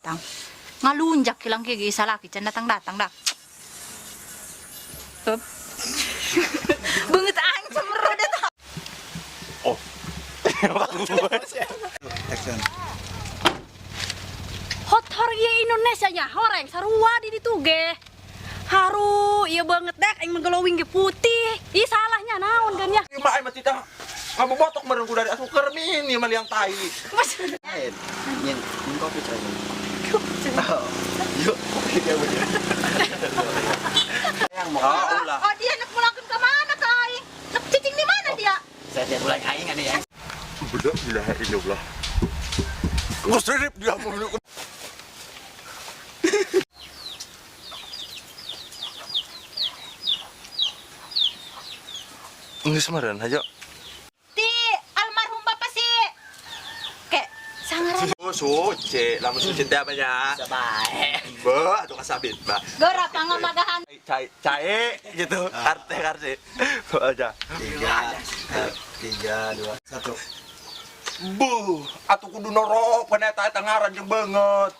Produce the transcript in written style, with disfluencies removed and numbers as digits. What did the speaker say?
Datang. Ngalunjak kilang gigi salaki can datang-datang dah. Tup. Beungeut aing cemberut eta. Oh. Action. Hotor ieu Indonesia nya horeng sarua di ditu ge. Haru, ieu banget dek aing mah glowing ge putih. Ih, salahnya naon kan ya? Ieu mah aing mah tita ngabobotok meureun ku dari asup kermin ieu mah liang tai. Lain. Nyin, nyin kopi coy. Yuk, kopi dia begini. Yang mau Ah, ulah. Oh, dia nak mulangkeun ka mana ka aing? Nak cicing di mana dia? Saya tiap bulan aing ada ya. Bener ilaha illallah. Nggak serip dia mau Nggak semaran aja. Ti almarhum bapak si Kek sangaran. Oh, suci, lamun suci teh apa nya? Sabae. Be, atuh kasabit, ba. Gora pangamagahan. Cai, cai gitu, karte karte. Aja. 3, 3, 2, 1. Buh, atuh kudu norok kana eta eta ngaran jeung beungeut.